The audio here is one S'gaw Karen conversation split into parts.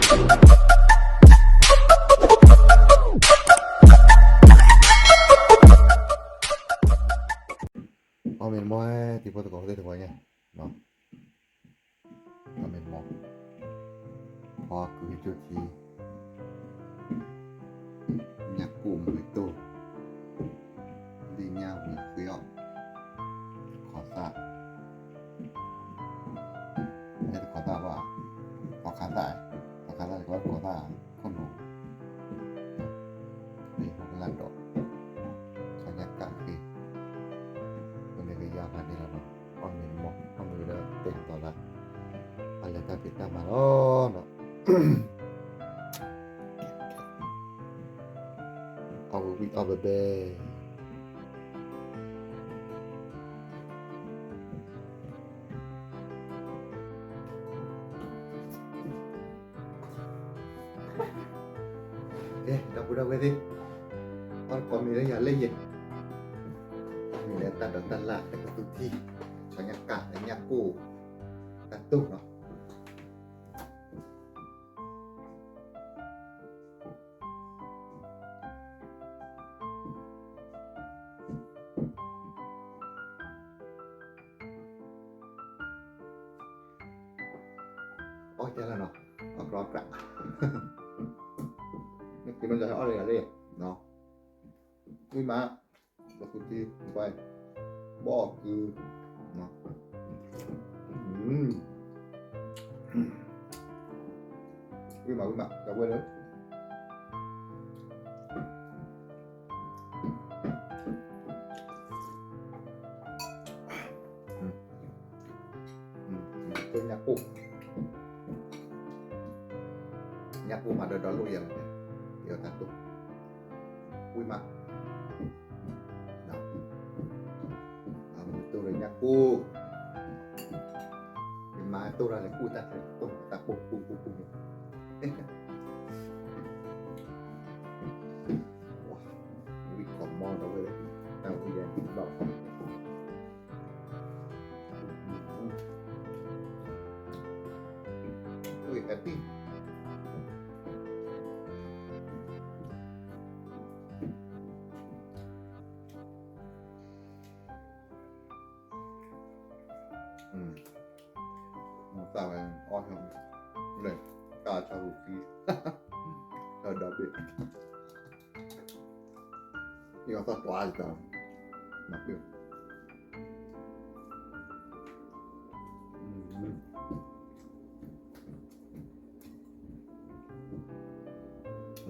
အီၣ်မ့ၤတမီၢ် တံၤဖိသကိးသ့ၣ်တဖၣ်ညါ, အီၣ်မ့ၤတမီၢ်, ဖီကုကၠိထံ, ညၣ်ကိၣ်မုၢ်တိၢ်, ဒ်ညါဝံၤဃ့အီၣ်, တခီသၣ်, ဟဲတခီသၣ်ဘၣ်, သီခါသၣ်, သီခါသၣ်တခီသၣ်, ခိၣ်နူာ် မ့ၢ်ဟိကလၢ်ဒီး ဆီညၣ်ကၣ်ဃ့, ပမ့ၢ်ကယါဖးန့ၣ်လီၤနီၤ, အီၣ်မ့ၤတမီၢ် အီၣ်မ့ၤလၢတဲာ်ကတီၤလၢ အလဲၤတၢ်ဖံးတၢ်မၤလီၤနီၤ, အီၣ်ဝံၤဝံၤအီၣ်ဘဲဘဲ ကဲ ဒီပုၢ်ဒီဝဲၢ်သ့ၣ်, အီၣ်တကိးမ့ၤလၢယၤလၢယဲၢ်, မ့ၢ်လၢတၢ်ဒိးတၢ်လၢ် တကသူထံ, ဆီညၣ်ကၣ် ညၣ်ကိၣ်, တၢ်တိၢ်နီၤ. အီၣ်ကဲလၢနီၤ, အီၣ်ကြၢကြၢ, မ့ၢ်က့ၤမ့ၢ်လၢအီၣ်လၢယၤလၢ, ဝံၤမး, လီၤကူထံ, ဘီၣ်ကု, ဝံၤမး ဝံၤမး ကဝဲလၢ ညၣ်ကိၣ်, ညၣ်ကိၣ်မးဒီးဒီလိၣ်ယၤလီၤ, ယတၢ်တိၢ်, ဝံၤမး, အမ့ၢ်တိၢ်ဒီးညၣ်ကိၣ်, ယမၤတိၢ်တၢ်လဲၤကူၣ်တၢ်ကျဲၤတိၢ်တၢ်ကိၣ်ပူၤပူၤပူၤန့ၣ်, ဝံၤကီၢ်မီဒီးဝဲ, တၢ်ဝံၤဒီးဘၣ် ဝံၤဟဲတံၢ်, မိၢ်သၣ်ဝဲအီၣ်ဟဲ, လဲၤ, ကၢ်ဆီဟူးကံ, ဆီဒီဘ့ၣ်, အီၣ်သီၣ်တွၤကၢ်, မၤပ့ၢ်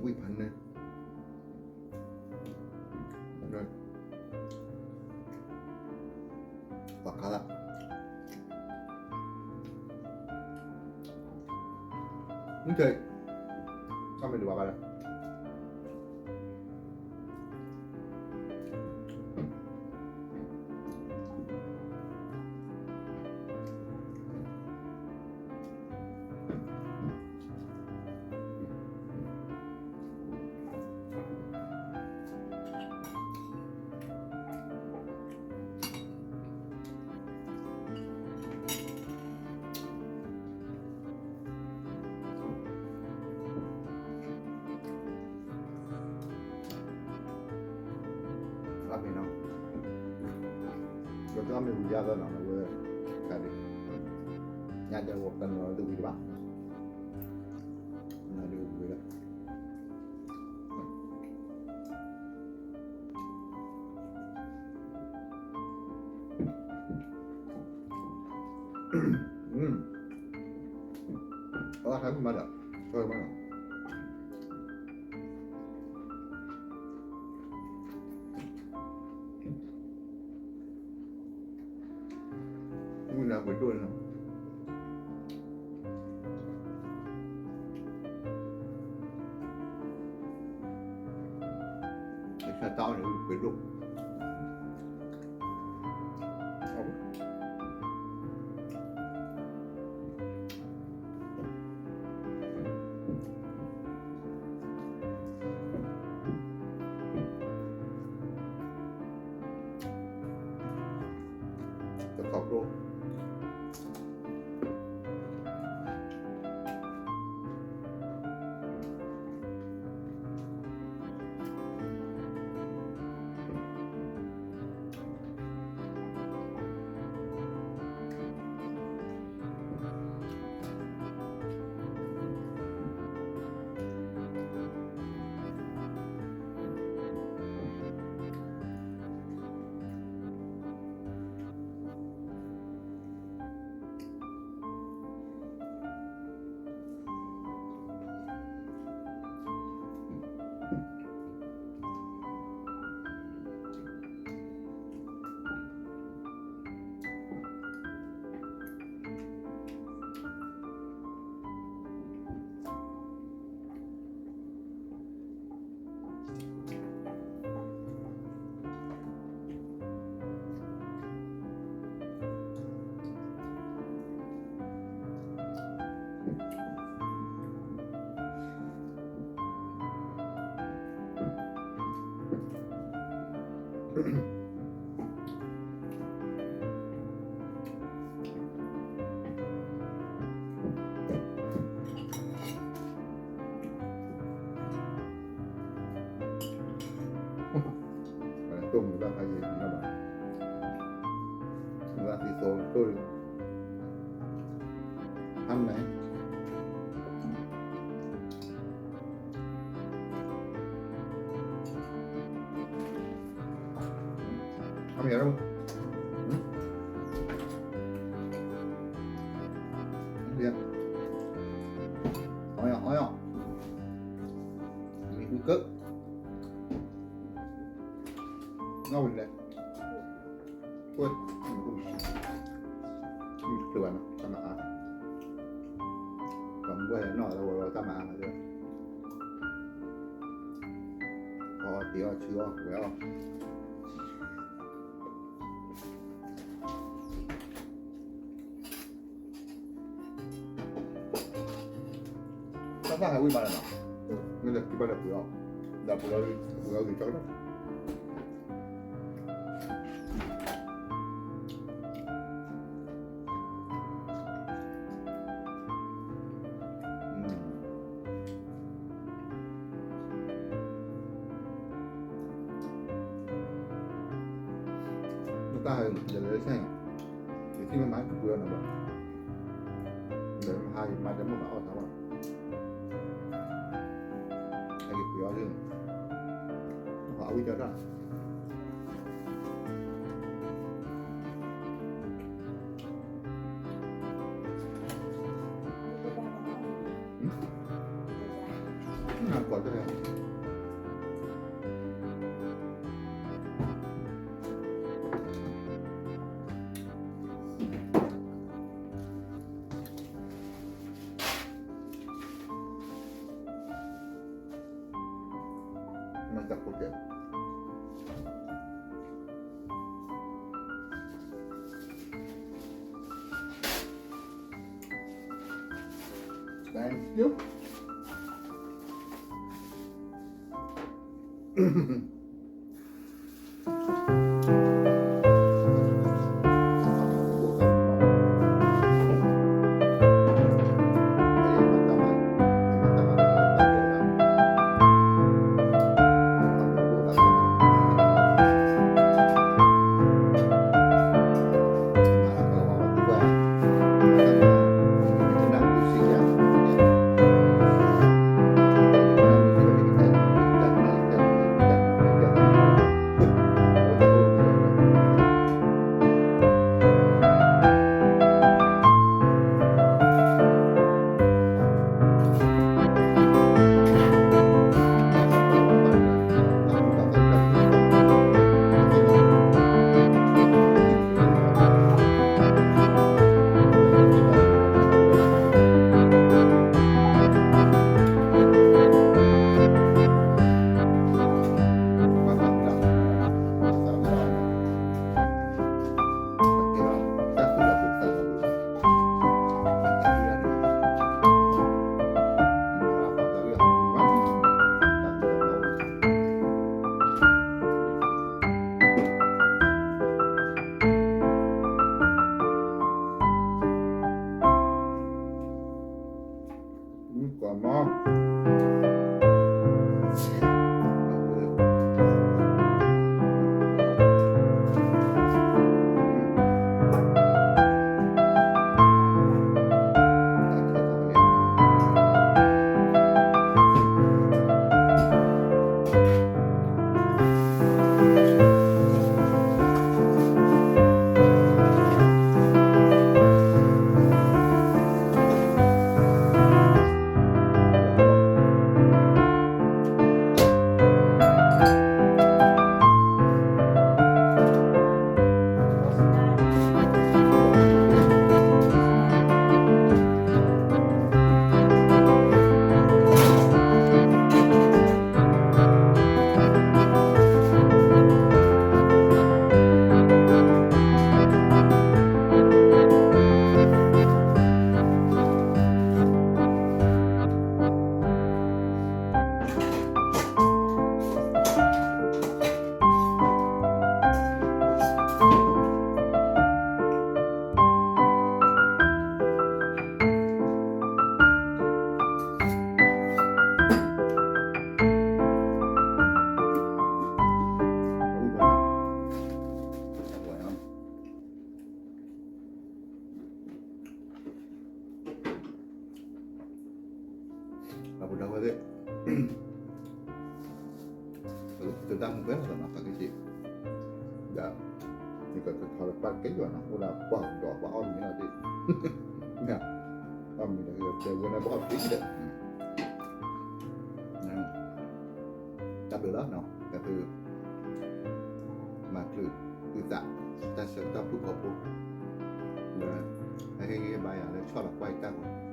ဝံၢ်ဖးန့ၣ်, ပှၤခါလၢ, မ့ၢ်ထဲ, တၢ်မ့ၢ်ဒိးဘၣ်ဘၣ်လၢ အမ့ၢ်နီၤ, ကမ့ၢ်ဝံၤယါသၢနီၤ ဝဲ, ကဒး, ညါဒဲးဝဲတနီၤတဝံၤတဘၣ်, နဒးဝံၤဝဲဒၣ် အဝဲခါမ့ၢ်မၤဒီး, ကမၤနီၤ, ဝံၤနၤပှ့ၤဒိၣ်နီၤ, တၢ်အီၣ်န့ၣ်ဝံၤပှ့ၤဒိၣ် တခီကျိ တၢ် တိၢ်မုၢ်ဘၣ်ဖးယံၤဘၣ်, မုၢ်ဘၣ်သံသိတိၢ်, ဟါမၢ်, ဟါမၢ်, အီၣ်ယီၣ်, မ့ၢ်အူကၢ, ငါဝဲလဲၣ်, ကွဲ, မ့ၢ်တချုးဘၣ်နီၤ တၢ်မၤအါ, ပှၤမုၢ်ဘၣ်ဟဲနီၣ်လၢဝဲတၢ်မၤအါ, အီၣ်တ့ၢ်အီၣ်ဆူအီၣ်ဝဲအီၣ် တၢ်သၣ်ဟဲဝံၣ်မးလၢၤနီၤ, မ့ၢ်လၢခံဘၣ်လၢပှ့ၤအီၣ်, ဒီးပှ့ၤအီၣ်ဂ့ၤကၠီကနီၤ, တၢ်ဟဲ ဒီးလဲၤဆၢၣ်, ယထံၣ်မ့ၢ်မၤကပှ့ၤအီၣ်နီၤဘၣ်, ဒီးမဟါယမၤဒီးမိၢ်မၤအီၣ်သးဘၣ်, ဟဲက့ၤပှ့ၤအီၣ်ဒ်, အဝံၣ်ကၠီတၢ် နကွၢ်တၢ် မၤတၢ်ဖိတဲာ် Thank you. အိၣ်ဒီးဝဲသ့ၣ် ပကထံၣ်တၢ်မူဖဲလီၤနီၤ ပကစ့ၢ် ဒီး ယကကထီၣ်လၢပှၢ်တကဲယွၤနီၤ အိၣ်ဒီးပှၢ်ဒီးပှၢ်အီၣ်မ့ၤလီၤသ့ၣ် အီၣ်မ့ၤဒီးကတဲဝဲန့ၣ် ပအီၣ်တ့ၢ်ဒီး တၢ်ဘျုးလီၤနီၤ ကသု မၤချုးသုသး တၢ်ဆၢကတီၢ်ဖုၣ်ကိာ်ဖိ လၢ ဟဲဟ့ၣ်ဂံၢ်ဟ့ၣ်ဘါယၤလၢဆီၣ်လီၤကွၢ်ယတၢ်ဂီၤ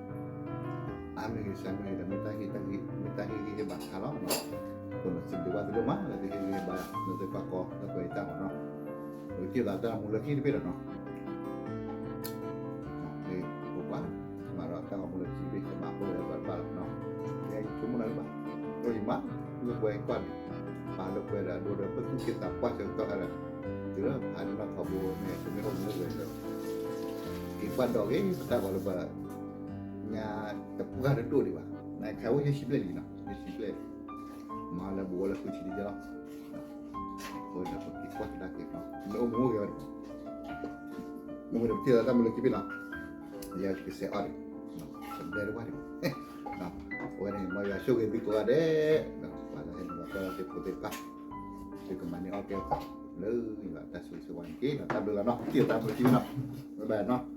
အါမ့ၢ်ဂ့ၤ စှၤမ့ၢ်ဂ့ၤ ဒီးမ့ၢ်တၢ်ဟ့ၣ် မ့ၢ်တၢ်ဟ့ၣ်ဂံၢ်ဟ့ၣ်ဘါခါလီၤနီၤ ပစံးဘျုးဘၣ်သုဒိၣ်မးလၢသုဟ့ၣ်ဂံၢ်ဟ့ၣ်ဘါယၤ လၢသုကွၢ်ကီ လၢကွၢ်ယတၢ်ဂီၤနီၤ ပကထံၣ်သးတၢ်မူလၢခံတဘ့ၣ်ဒီးနီၤ မ့ၢ်ပကွၢ် မၤဒီးတၢ်ဂီၤမူလၢခံတဘ့ၣ် ကမၤအိၣ်လၢပှၤတဖၣ်လီၤနီၤ ယဆိကမိၣ်နၤလၢၤဘၣ် အိၣ်ယမါ လၢပှဲၤကွၢ်န့ၣ် ပာ်လၢပှဲၤဒီးအဒိဒီး ပသူၣ်က့သးပှၢ်ဆၢကတီၢ်ဒီး တုၤလၢဖးဒိၣ်နီၢ်ထီဘိန့ၣ် ပမ့ၢ်အိၣ်မူဝဲဒီး က့ၤကွၢ်ဒီးက့ၤ ပတၢ်ဂီၤလၢပှၤ ညါတပှၢ်တဒိၣ်ဒံးဘၣ် နခါအိၣ်ယဲၢ်ဆံဘျဲၣ်လံနီၤ ယဲၢ်ဆံဘျဲၣ် မၤလၢဘူးဝဲလၢဃုဆံတကဲလီၤ အဃိဒီးပက့ၤကွၢ်ကဒါက့ၤနီၤ မ့ၢ်အိၣ်မူအိၣ်ဂဲၤဝဲဒီး မ့ၢ်ဝဲဒီးပထံၣ်သးတၢ်မူလၢခံဘ့ၣ်နီၤ ယကစဲးအီၣ်ဒံး ကဘျဲတဝၢ်ဒံး အဝဲန့ၣ် မ်ယွၤဆိၣ်ဂ့ၤသုကိးဂၤဒဲး ပှၤလၢဟဲနုာ်လီၤကွၢ်လီၤသ့ၣ်ဖိသ့ၣ်တဖၣ် သုကမၤန့ၢ်အီၣ်ကဲ လၢယွၤတၢ်ဆိၣ်ဂ့ၤဆိၣ်ဝါန့ၣ်တက့ၢ်နီၤ တၢ်ဘျုးလီၤနီၤ ထံၣ်သးတၢ်မူလၢခံဘ့ၣ်နီၤ bye bye နီၤ